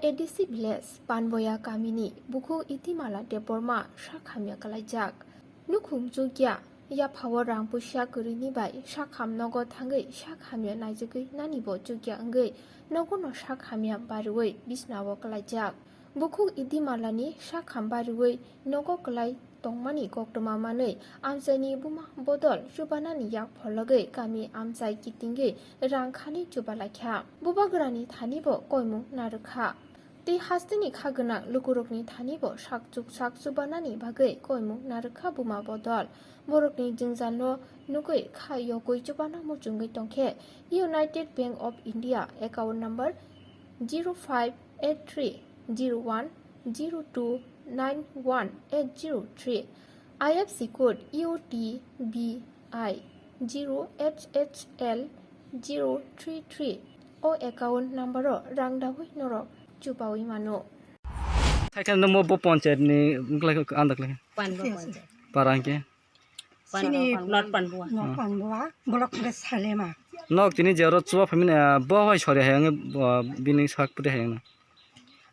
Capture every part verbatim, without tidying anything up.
A D C village Panboya kamini bukhuk Itimala Debbarma sak hamya kalaijak. Nukhung chukya, yaphao rang puisa kwrwini bai sak ham nogo thangwi sak hamya naijagwi nanibo chukya wngwi nogono sak hamya barwi bisnao kalaijak. Bukhuk Idimalani sak ham barwi nogo kwlai tongmani koktwma manwi amchaini buma bodol chubanani yak phologwi kami amchai kitingwi rang khani chubalaikha. Bubagrani thanibo koimung narwkha. Tei hasteni kha gwnang lukurokni thanibo sakchuk sak chubanani bagwi koimung narwkha buma bodol. Borokni jwngjalno nugwi kha yogwi chubana muchungwi tongkhe United Bank of India account number zero five eight three zero one zero two nine one eight zero three, I F S C code U T B I zero H H L zero three three o account number o rang dawi norok chubawi mano. Thaikheno mo bo panchayat ni wngkhlai kha, anda khlai kha. Panbo panchayat. Para hwnkhe? Sini Panbo, North Panbua. North Panbua, block hwnkhe Salema. Nok tini je oro chuba phaimani, ah, bo hai sori hai wngwi, ah, bini sak pwtwi hai wngna.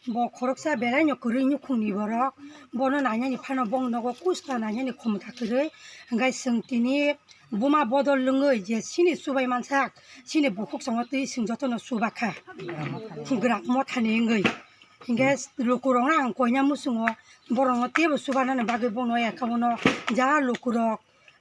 Bo khoroksa belai no kwrwi nukhungni borok, bono nainani phano bong nogo kusta nainani khomotha kwrwi, hwnkhe chwng tini buma bodol wngwi je sini chubai mansak, sini bukhuk chongo twi chwng jotono chuba kha. Gram mothani wngwi. Hingke lukurokno ang koina muchungo, borokno teibo chubanani bagwi bono ekha bono ja lukurok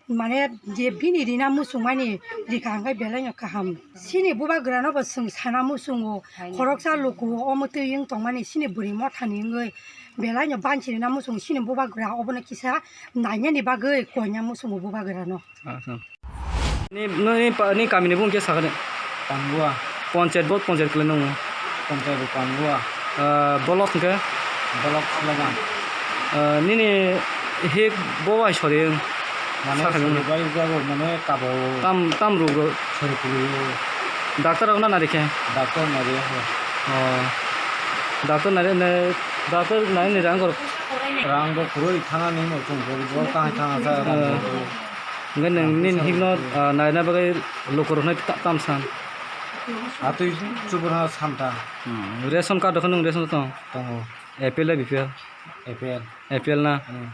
mane je bini rina muchungmani rikha hingke belaino kaham. Chini bubagrano bo chwng sana muchungo, khoroksa luku omo twi wng tongmani chini bwrwi mothani wngwi belaino banchi rina muchungo chini bubagra obono kisa nainani bagwi koina muchungo bubagrano. Acha. Ni, ni, ni pa-, ni kamini bung khe sakani? Pangua. Panchayat bo panchayat kwlai nung? Panchayat bo Pangua. Ah, block hwnkhe? Block Sulaiman. Ah, nini hik bo bai sori? Mane sakani sori bai jago, mane kabo. Tam, tam rugo? Sori kuluyo. Doctor rok na nari khe? Doctor nari khe. Oh. Doctor nari, ne, doctor nari ni rang kor? Rang bo kurui thana ni mo chung bo, bo kahai thana sa rang bo. Hwnkhe nwng nini hikno, ah, naina bagwi lukurokno ta-, tam san? Atwi chubura samta. Hmm, ration card rokhe nwng ration tong? Tongo. A P L na B P L? A P L. A P L na? Hmm.